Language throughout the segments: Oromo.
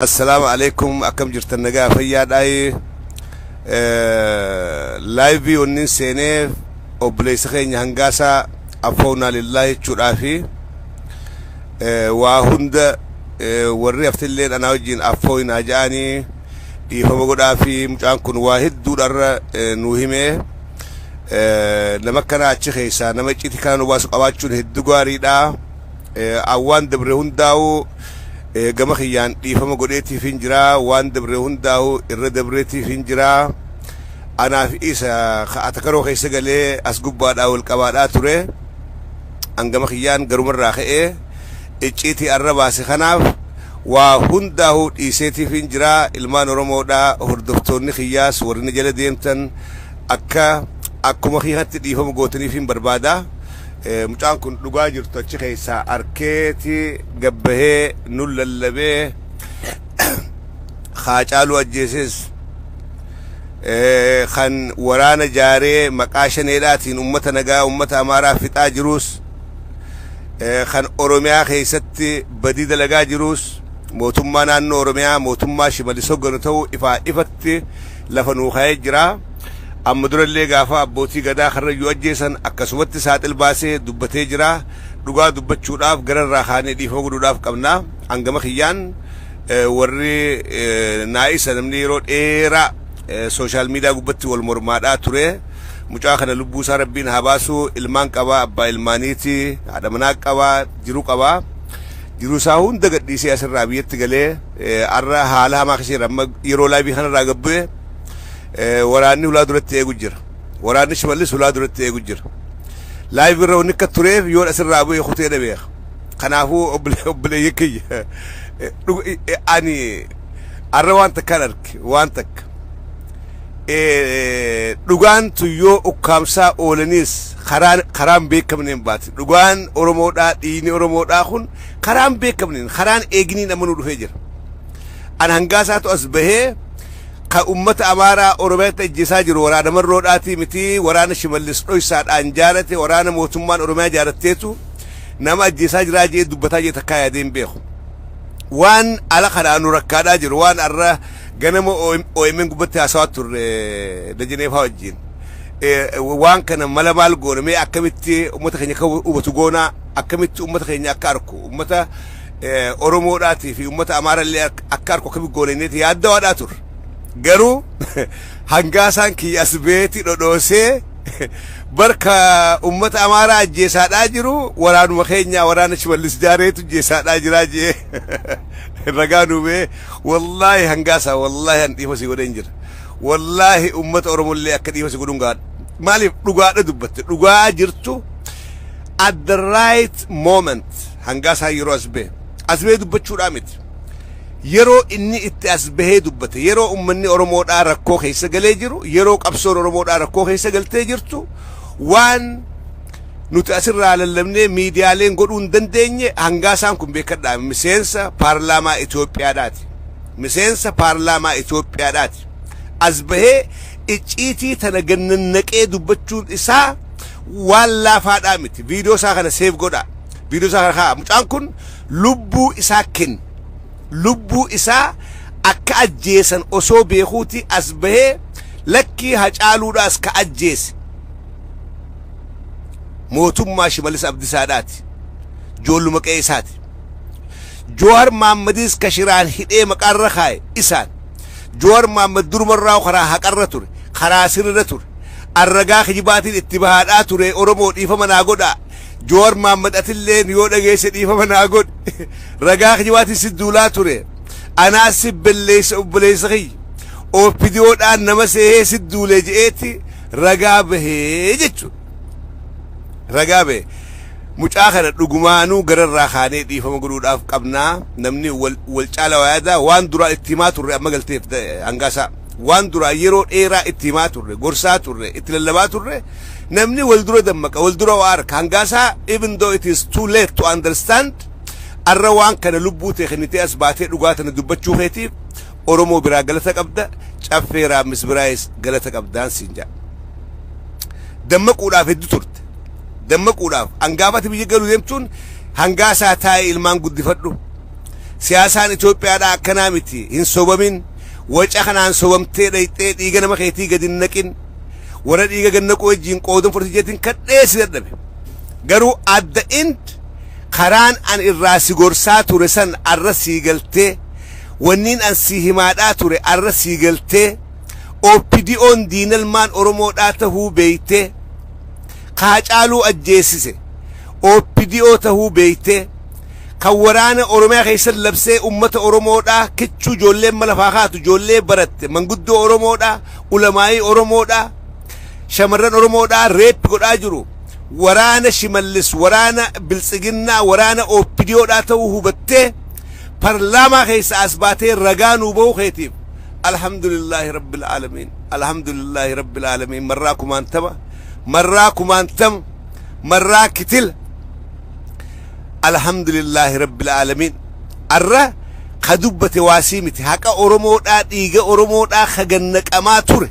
Assalaamu alaikum. Akkam jirtan? Nagaa fayyaadhaayi? Live wannin seenee obboleessa keenya Hangaasaa affoonaa lillaa jechuudhaafi waa hunda warri haftilleen anaa wajjin affooyinaa ja'anii dhiifama godhaafi. Mucaan kun waa hedduudharra nuu himee, nama akkanaa achi keessaa nama icciitii kana nu baasu qabaachuun hedduu gaariidha. Awwaan dabre hundaa'u gama kiyyaan dhiifama godheetiif hin jira, waan dabre hundaa'u irra dabreetiif hin jira. Anaaf isa atakaroo keessa galee as gubbaadhaa wal qabaadhaa ture. An gama kiyyaan garumarraa ka'ee icciitii arra baase, kanaaf waa hundaa'u dhiiseetiif hin jira. Ilmaan Oromoodhaa, hordoftoonni kiyyaas warri na jala deemtan, akka akkuma kiyyatti dhiifama gootaniif hin barbaada. Mucaan kun dhugaa jirtu achi keessaa arkeeti gabbahee nun lallabee. Haacaaluu ajjeeses kan waraana jaaree maqaa Shaneedhaatiin ummata nagaa, ummata Amaaraa fixaa jirus, kan Oromiyaa keessatti badii dalagaa jirus mootummaa naannoo Oromiyaa, mootummaa Shimallis hogganu ta'uu ifaa ifatti lafa nuu kaa'ee jira. Amma durallee gaafa abbootii gadaa Karrayyuu ajjeesan akkasumatti saaxil baasee dubbatee jira. Dhugaa dubbachuudhaaf gararraa kaanee dhiifama godhuudhaaf qabna. Hangama kiyyaan warri naa'isa namni yeroo dheeraa social media gubbatti wal mormaadhaa ture. Mucaa kana lubbuu isaa Rabbiin haa baasu. Ilmaan qabaa, abbaa ilmaaniiti, haadha manaa qabaa, jiru qabaa. Jiruu isaa hunda gadhiisee asirraa biyyatti galee arra haala hamaa keessa jira. Amma yeroo live kanarraa gabbu'e waraanni hulaa duratti eegu jira. Waraanni Shimallis hulaa duratti eegu jira. Live irra wanni akka tureef yoo asirraa bu'e kutee dhabeeka. Kanaafuu obboleeyyan kiyya, ani arra waan takkaan arge, waan takka. Dhugaan tun yoo ukkaamsaa oolaniis karaan beekamneen baate. Dhugaan Oromoodhaa, dhiigni Oromoodhaa kun karaan beekamneen, karaan eeginiin amma nu dhufee jira. An Hangaasaatu as bahee ka ummata Amaaraa Oromiyaatti ajjeesaa jiru waraana Marroodhaatii miti, waraana Shimallis dhoysaadhaan jaarate, waraana mootummaan Oromiyaa jaaratteetu nama ajjeesaa jiraa jee dubbataa jee takkaa yaadeen beeku. Waan ala kanaa nu rakkaadhaa jiru, waan arra ganama OMN gubbatti haasawaa turre Dajaneefaa wajjin. Waan kana mala maal goona mee? Akkamitti ummata keenya akka hubatu goona? Akkamitti ummata keenya akka arku, ummata Oromoodhaatii fi ummata Amaarallee akka arku akkamitti goona inneeti yaaddawaadhaa turre. Garuu Hangaasaan kiyya as beeti dhodhoosee barka ummata Amaaraa ajjeesaadhaa jiru waraanuma keenya, waraana Shimallis jaareetu ajjeesaadhaa jiraa jee ragaa nuubee. Wallaahi Hangaasaa, wallaahi an dhiifa si godheen jira. Wallaahi ummata Oromollee akka dhiifa si godhuun gaadha. Maaliif? Dhugaadha dubbatte, dhugaa jirtu at the right moment. Hangaasaa yeroo as bahe, as bahee dubbachuudhaa miti. Yeroo inni itti as bahee dubbate, yeroo ummanni Oromoodhaa rakkoo keessa galee jiru, yeroo qabsoon Oromoodhaa rakkoo keessa galtee jirtu, waan nuti asirraa lallabnee miidiyaaleen godhuu hin dandeenye. Hangaasaan kun beekadhaa, miseensa paarlaamaa Itoophiyaadhaati. Miseensa paarlaamaa Itoophiyaadhaati. As bahee icciitii tana gannannaqee dubbachuun isaa waan laafaadhaa miti. Viidiyoo isaa kana save godhaa. Viidiyoo isaa kana kaa'a. Mucaan kun lubbuu isaa kenne. Lubbuu isaa akka ajjeesan osoo beekuuti as bahee lakkii Hacaaluudhaas ka ajjeese mootummaa Shimallis Abdisaadhaati. Ijoolluma qe'ee isaati. Joowar Maammadis ka shiraan hidhee maqaarra kaa'e isaan. Joowar Maammad durumarraa karaa haqarra ture, karaa sirrirra ture. Arragaa kijibaatiin itti bahaadhaa ture. Oromoo, dhiifama naa godhaa. Joowar Maammad, atilleen yoo dhageesse dhiifama naa godhi. Ragaa kijibaatiin si duulaa ture. Anaas si belleessa, obboleessa kiyya. OPDOdhaan nama seehee si duulee je'eeti ragaa bahee jechuudha. Ragaa bahee. Mucaa kana dhugumaanuu gararraa kaanee dhiifama godhuudhaaf qabnaa. Namni wal caala waa yaada. Waan duraa itti himaa turre amma galteef Hangaasaa. Waan duraa yeroo dheeraa itti himaa turre, gorsaa turre, itti lallabaa turre, namni wal dura dammaqa, wal dura waa arka. Hangaasaa, even though it is too late to understand, arra waan kana lubbuu ta'e kennitee as baatee dhugaa tana dubbachuu keetiif Oromoo biraa galata qabda, Caffee Raammis biraayis galata qabdaan siin jedha. Dammaquudhaaf hedduu turte. Dammaquudhaaf hangaafati biyya galuu deemtuun Hangaasaa taa'ee ilmaan guddifadhu. Siyaasaan Itoophiyaadhaa akkanaa miti, hin sobamin. Waca kanaan sobamtee dhayxee dhiiga nama keetii gadi hin naqin. Warra dhiiga gad naqu wajjin qoodan fudhate jeetiin kadhee si dadhabe. Garuu at the end karaan an irraa si gorsaa ture san arra sii galtee, wanniin an si himaadhaa ture arra sii galtee, OPDOn diinalmaan Oromoodhaa tahuu beeytee, Haacaaluu ajjeesise OPDO tahuu beeytee, kan waraana Oromiyaa keessa labsee ummata Oromoodhaa kichuu, ijoolleen mala lafaa kaatu, ijoollee baratte, manguddoo Oromoodhaa, ulamaayii Oromoodhaa, shamarran Oromoodhaa rape godhaa jiru waraana Shimallis, waraana Biltsiginnaa, waraana OPDOdhaa ta'uu hubattee parlaamaa keessa as baatee ragaa nuu bahuu keetiif alhamdulillaahi rabbil aalamiin, alhamdulillaahi rabbil aalamiin. Marraa kumaantama, marraa kumaantama, marraa kitila, alhamdulillaahi rabbil aalamiin. Arra ka dubbate waasii miti, haqa Oromoodhaa, dhiiga Oromoodhaa ka gannaqamaa ture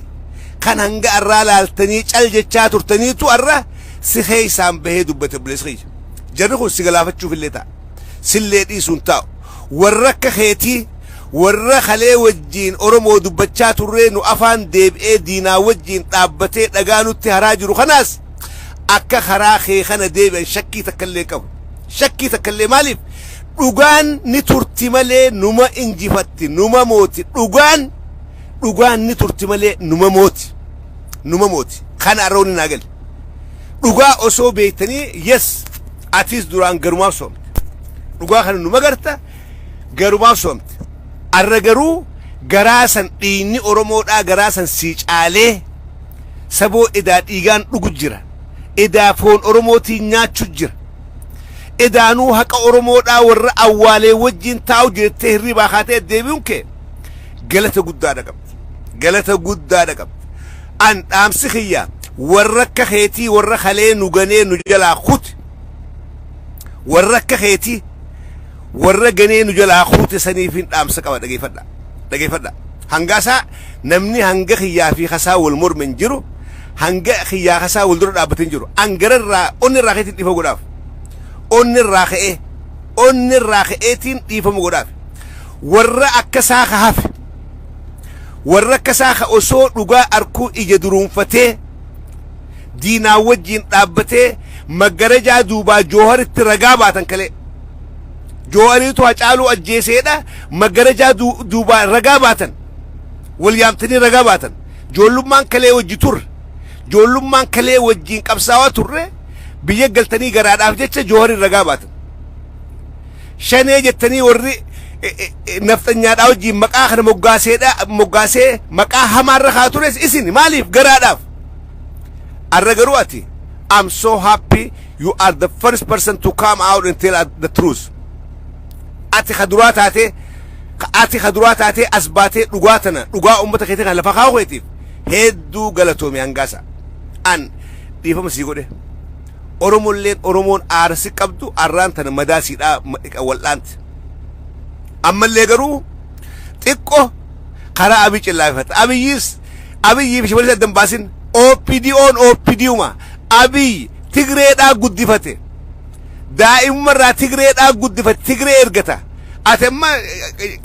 kan hanga arraa laaltanii cal jechaa turtaniitu arra si keeysaan bahee dubbate. Obboleessa kiyya, jarri kun si galaafachuuf illee ta'a, sillee dhiisuun taa'u. Warra akka keetii, warra kalee wajjiin Oromoo dubbachaa turree nu afaan deebi'ee diinaa wajjiin dhaabbatee dhagaa nutti haraa jiru kanaas akka karaa kee kana deebi'an shakkii takka illee qabu. Shakkii takka illee. Maaliif? Dhugaan ni turti malee numa injifatti, numa mooti. Dhugaan ni turti malee numa mooti, numa mooti. Kana arroonni naa gale. Dhugaa osoo beektanii, yes, atis duraan garumaaf soomte. Dhugaa kana numa garta, garumaaf soomte. Arra garuu garaa san dhiigni Oromoodhaa garaa san sii caalee saboo edaa dhiigaan dhugu jira, edaa foon Oromootiin nyaachu jira, edaanuu haqa Oromoodhaa warra awwaalee wajjin taa'u jettee hirribaa kaatee deebi'uun kee galata guddaadha qabdi, galata guddaadha qabdi. An dhaamsi kiyya warra akka keetii, warra kalee nu ganee nu jalaa kute, warra akka keetii, warra ganee nu jalaa kute saniif hin dhaamsa qaba. Dhageeffadha, dhageeffadha. Hangaasaa namni hanga kiyyaa fi kasaa wal morme hin jiru, hanga kiyyaa kasaa wal dura dhaabbate hin jiru. An gararraa onni irraa keetiin dhiifama godhaaf, onni irraa ka'ee, onni irraa ka'eetiin dhiifama godhaaf. Warra akkasaa ka hafe, warra akkasaa ka osoo dhugaa arkuu ija duruunfatee diinaa wajjiin dhaabbatee maggarajaa duubaa Jooharitti ragaa baatan, kalee Joohariitu Hacaaluu ajjeeseedha, maggarajaa duubaa ragaa baatan, wal yaamtanii ragaa baatan, joollummaan kalee wajji turre, joollummaan kalee wajjiin qabsaawaa turre, biyya galtanii garaadhaaf jecha Joohariin ragaa baatan. Shanee jettanii warri nafxanyaadhaa wajjiin maqaa kana moggaaseedha, moggaasee maqaa hamaarra kaa tures isin. Maaliif? Garaadhaaf. Arra garuu ati, I'm so happy you are the first person to come out and tell us the truth. Ati ka duraa taatee, ati ka duraa taatee as baatee dhugaa tana, dhugaa uummata keetii kana lafa kaa'u keetiif hedduu galatoomi. Hangaasa an dhiifama sii godhe. Oromolleen, Oromoon aarsi qabdu arraan tana madaa siidhaa wal'aanti. Ammallee garuu xiqqo karaa Abiy cillaafata. Abiyyis, Abiyyii fi Shimallis addan baasin. OPDOn OPDuma. Abiy Tigreedhaa guddifate, daa'imummarraa Tigreedhaa guddifate, Tigree ergata. Ati amma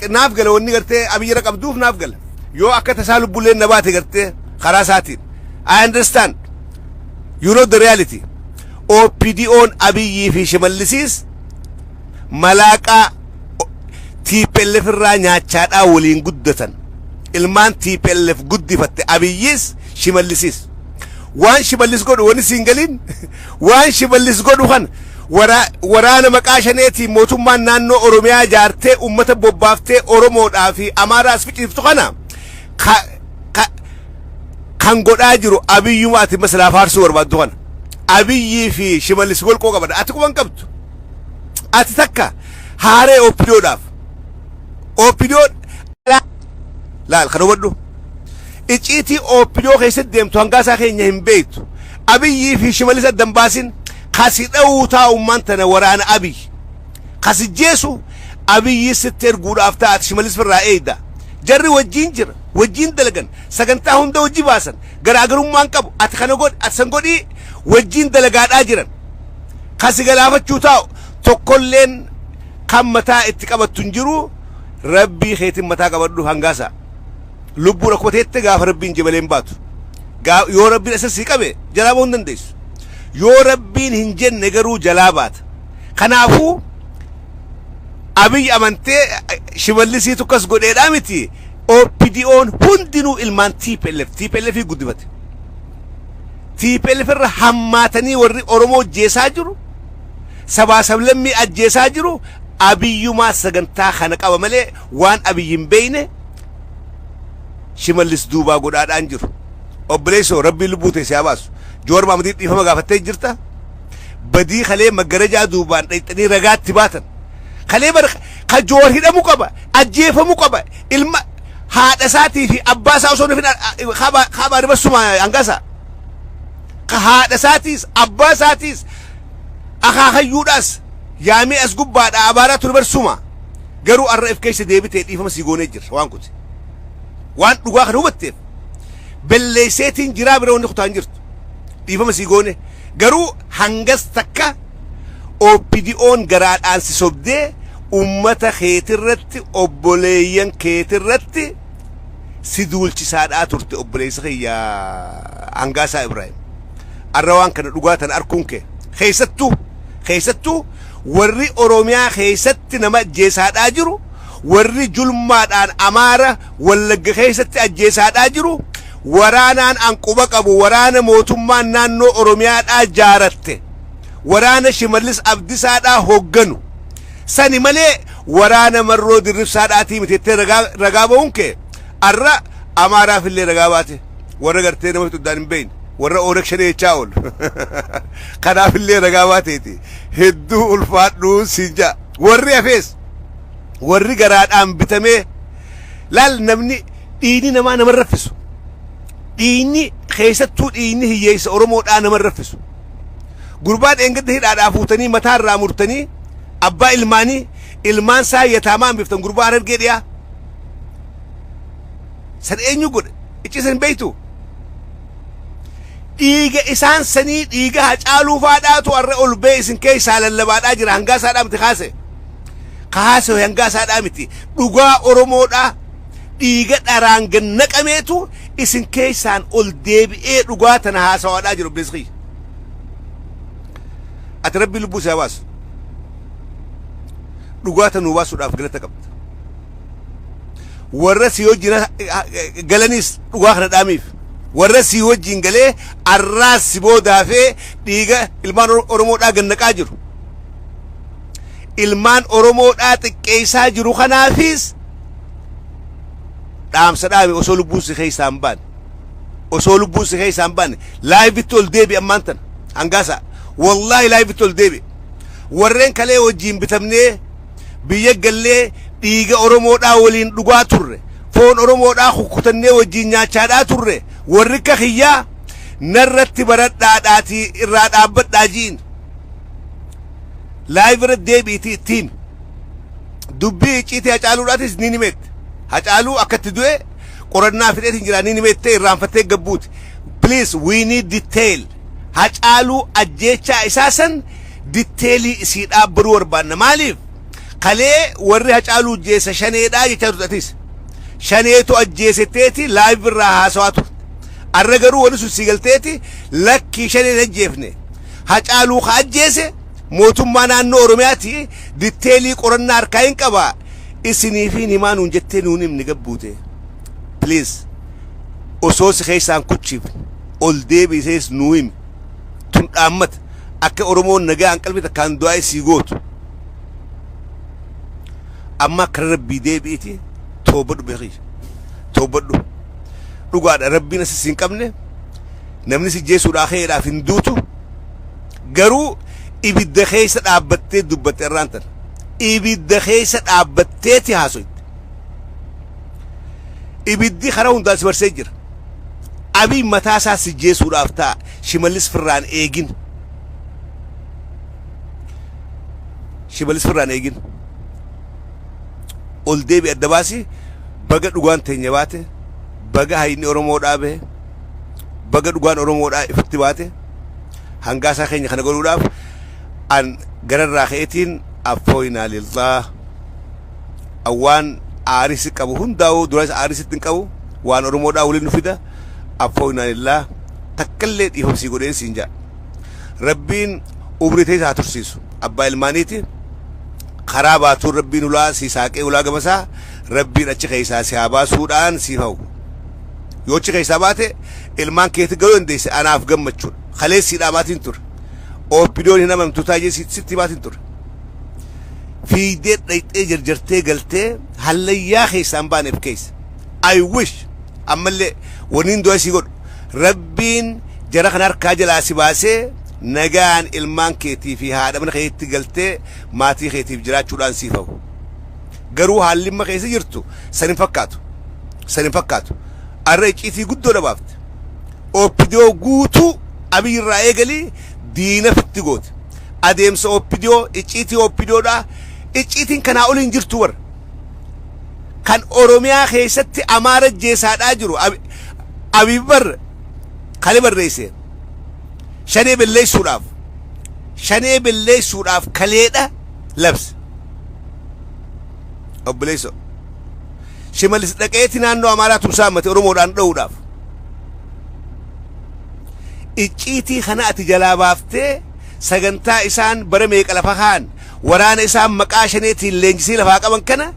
naaf gala, wanni gartee Abiyyirra qabduuf naaf gala. Yoo akka tasaa lubbulleen na baate gartee karaa isaatiin, I understand. You know the reality. OPDOn Abiyyii fi Shimallisiis malaaqaa TPLF irraa nyaachaadhaa waliin guddatan. Ilmaan TPLF guddifatte Abiyyis Shimallisiis. Waan Shimallis godhu wani siin galin, waan Shimallis godhu kan waraana maqaa shaneetiin mootummaan naannoo Oromiyaa jaartee ummata bobbaaftee Oromoodhaa fi Amaaraas ficiftu kana kan godhaa jiru Abiyyuma ati masilaa faarsuu barbaaddu kana. Abiyyii fi Shimallis golqoo qaban ati quban qabdu. Ati takka haaree OPDOdhaaf. OPDO laal kan hubadhu. Icciitii OPDO keessatti deemtu hangaasaa keenya hin beektu. Abiyyii fi Shimallis addan baasin. Kasi dha'uu taa'ummaan tana waraana Abiy. Kasi jeesu Abiyyi sitti erguudhaaf taa'ati Shimallis irraa eeyda. Jarri wajjiin jira. Wajjiin dalagan. Sagantaa hunda wajji baasan. Garaagarummaan qabu. Ati kana godhi, ati san godhii, wajjiin dalagaadhaa jiran. Kasi galaafachuu taa'u tokkolleen. Kan mataa itti qabattu hin jiru. Rabbii keetiin mataa qabadhu, hangaasa. Lubbuun akkuma teette gaafa Rabbiin jabalee hin baatu. Yoo Rabbiin isa sii qabe jalaa bahuu hin dandeessu. Yoo Rabbiin hin jenne garuu jalaa baata. Kanaafuu Abiy amantee Shimallisiitu akkas godheedhaa miti. OPDO'n hundinuu ilmaan TPLF, TPLF guddifate. TPLF irra hammaatanii warri Oromoo ajjeesaa jiru, sabaa sablammii ajjeesaa jiru, Abiyyumaa sagantaa kana qaba malee waan Abiy hin beeyne Shimallis duubaa godhaadhaan jiru. Obboleessoo, Rabbiin lubbuu ta'e si haa baasu. Joowar Mahammadiin dhiifama gaafattee jirta. Badii kalee maggarajaa duubaan dhayxanii ragaatti baatan. Kalee bara ka Joowar hidhamuu qaba, ajjeefamuu qaba. Ilma haadha isaatii fi abbaa isaa osoo hin kaabaa ribassuma hangasa. Ka haadha isaatiis abbaa isaatiis akaakayyuudhaas yaamee as gubbaadha abaaraa ture barsuma. Garuu arra if keessa deebitee dhiifama sii goonee jirra waan kuti. Waan dhugaa kana hubatteef belleesseetiin jiraa bira wanni kutaan jirtu. Dhiifama sii goone. Garuu hangas takka OPDO'n garaadhaan si sobdee ummata keetirratti, obboleeyyan keetirratti si duulchisaadhaa turte, obboleessa kiyya Hangaasaa Ibraahim. Arra waan kana dhugaa tana arkuun kee keessattuu warri Oromiyaa keessatti nama ajjeesaadhaa jiru, warri julmaadhaan Amaara Wallagga keessatti ajjeesaadhaa jiru, waraanaan anquba qabu, waraana mootummaan naannoo Oromiyaadhaa jaaratte, waraana Shimallis Abdisaadhaa hoogganu sani malee waraana Marroo Dirribsaadhaatii miti jettee ragaa ba'uun kee arra Amaaraaf illee ragaa baate. Warra gartee nama fixuddaan hin beekne, warra Oonag Shanee jechaa oolu kanaaf illee ragaa baateeti. Hedduu ulfaadhuu siin ja'a. Warri hafees, warri garaadhaan bitamee laal, namni dhiigni namaa nama raffisu, dhiigni keessattuu dhiigni hiyyeessa Oromoodhaa nama raffisu. Gurbaa dheengadda hidhaadhaa fuutanii mataa irraa murtanii abbaa ilmaanii, ilmaan isaa yataamaa hambiftan, gurbaa Harargee dhiyaa san eenyu godhe? Iccisan hin beektu. Dhiiga isaan sanii, dhiiga Hacaaluu faadhaatu har'a ol ba'e isin keessaa lallabaadhaa jira. Hangaa isaadhaa miti kaase kaase, hangaa isaadhaa miti. Dhugaa Oromoodhaa dhiiga dharaan gannaqameetu isin keessaan ol deebi'ee dhugaa tana haasawaadhaa jira. Obboleessi kiyya, ati Rabbi lubbuu si haa baasu. Dhugaa tanuu baasuudhaaf galata qabda. Warra si wajjin galanis dhugaa kana dhaamiif. Warra si wajjin galee arraas si boodaafee dhiiga ilmaan Oromoodhaa gannaqaa jiru, ilmaan Oromoodhaa xiqqeessaa jiru kanaafis dhaamsa dhaame. Osoo lubbuun si keessaa hin baane, osoo lubbuun si keessaa hin baane, liveitti ol deebi ammaan tana. Hangaasa, wallaahi, liveitti ol deebi. Warreen kalee wajjin bitamnee biyya gallee dhiiga Oromoodhaa waliin dhugaa turre, foon Oromoodhaa kukkutannee wajjin nyaachaadhaa turre, warri akka kiyyaa narratti baradhaadhaatii irraa dhaabbadhaa ji'in. Live irra deebiitii ittiin dubbii icciitii Hacaaluudhaatis ni nimeette. Hacaaluu akkatti du'e qorannaa fidheetiin jira ni nimeette, irraanfattee gabbuuti. Please, we need detail. Hacaaluu ajjeechaa isaa san detailii isii dhaabbaruu barbaanna. Maaliif kalee warri Hacaaluu ajjeessa Shaneedhaa jechaa turte? Atis Shaneetu ajjeesetteeti live irraa haasawaa turte. Arra garuu wanni sun sii galteeti, lakkii, Shaneen ajjeefne, Hacaaluu ka ajjeese mootummaa naannoo Oromiyaati, detailii qorannaa harkaa hin qaba isiniifiin himaa nuun jettee nuun himni gabbuute. Please, osoo si keessaan kuchiifne ol deebiisees nuu himi. Tun dhaammata akka Oromoon nagaan qalbii takkaan du'aa isii gootu. Amma akkana Rabbii deebi'iti toobadhu, beekii toobadhu. Dhugaadha, Rabbiin asis hin qabne namni si jeesuudhaa ka'eedhaaf hin duutu. Garuu ibidda keessa dhaabbattee dubbatte. Irraan tana ibidda keessa dhaabbatteeti haasoyte. Ibiddi karaa hundaan si marsee jira. Abiy mataa isaa si jeesuudhaaf ta'a. Shimallis firraan eegin, Shimallis firraan eegin. Ol deebi, adda baasi. Baga dhugaan teenya baate, baga hayni Oromoodhaa bahe, baga dhugaan Oromoodhaa ifatti baate. Hangaasaa keenya, kana godhuudhaaf an gararraa ka'eetiin. Affooyinaa lillah. Waan aarisi qabu hundaa'uu duras aarisitti hin qabu, waan Oromoodhaa waliin nu fida. Affooyinaa lillah, takkallee dhiifamsii godheen siin jedha. Rabbiin umrii ta'e haa tursiisu. Abbaa ilmaaniiti. Karaa baatuun Rabbiin ulaa si saaqee ulaa gamasaa Rabbiin achi keessaa si haa baasuudhaan siif hawwu. Yoo achi keessaa baate ilmaan keetti galuu dandeesse, anaaf gammachuudha. Kaleessiidhaa maatiin ture. OPDOn hin amantu taa'ee sitti maatiin ture. Fiigdee dhayxee jarjartee galtee hallayyaa keessaan baaneef keessa. I wish ammallee waniin du'a sii godhu, Rabbiin jara kana harkaa jalaa si baasee nagaan ilmaan keetii fi haadha mana keetti galtee maatii keetiif jiraachuudhaan siif hawwu. Garuu haalli amma keessa jirtu san hin fakkaatu. San hin fakkaatu. Arra icciitii guddoo dhabaafte. OPDO guutuu Abiy irraa eegalii diina fitti goote. Adeemsa OPDO, icciitii OPDOdhaa, icciitiin kanaa oliin jirtu warra. Kan Oromiyaa keessatti Amaara jeesaadhaa jiru Abiy bar kale barreesse. Shanee belleessuudhaaf. Shanee belleessuudhaaf kaleedha labse. Obboleessoo. Shimallis dhaqeeti naannoo Amaaraa tumsaa hammate Oromoodhaan dha'uudhaaf. Icciitii kana ati jalaa baaftee sagantaa isaan bara meeqa lafa kaan, waraana isaan maqaa Shaneetiin leenjisii lafaa qaban kana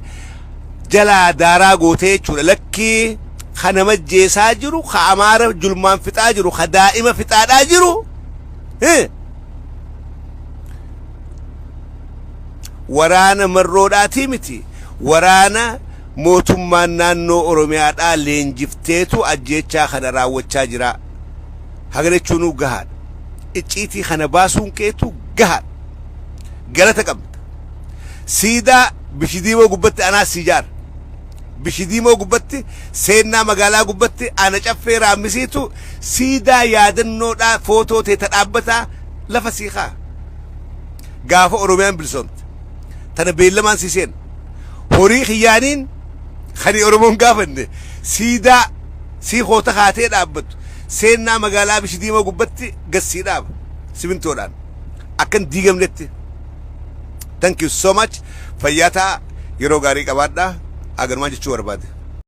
jalaa daaraa gootee jechuudha. Lakkii, ka nama jeesaa jiru, ka Amaara julmaan fixaa jiru, ka daa'ima fixaadhaa jiru. Waraana Marroodhaatii miti, waraana mootummaan naannoo Oromiyaadhaa leenjifteetu ajjeechaa kana raawwachaa jira. Haga jechuunuu gahaadha. Icciitii kana baasuun keetu gahaadha. Galata qabda. Siidaa Bishidiimoo gubbatti anaas si ijaara. Bishidiimoo gubbatti, seennaa magaalaa gubbatti, ana Caffee Raammisiitu siidaa yaadannoodhaa footoo teeta dhaabbataa lafa sii kaa. Gaafa Oromiyaan bilisoomte. Tana beellamaan sii seena. Horii kiyyaaniin kan Oromoon gaafanne siidaa sii koota kaatee dhaabbattu seennaa magaalaa Bishidiimoo gubbatti gassii dhaaba simintoodhaan akkan diigamnetti. Thank you so much. Fayyaa ta'a, yeroo gaarii qabaadhaa. Aganumaan jechuu barbaade.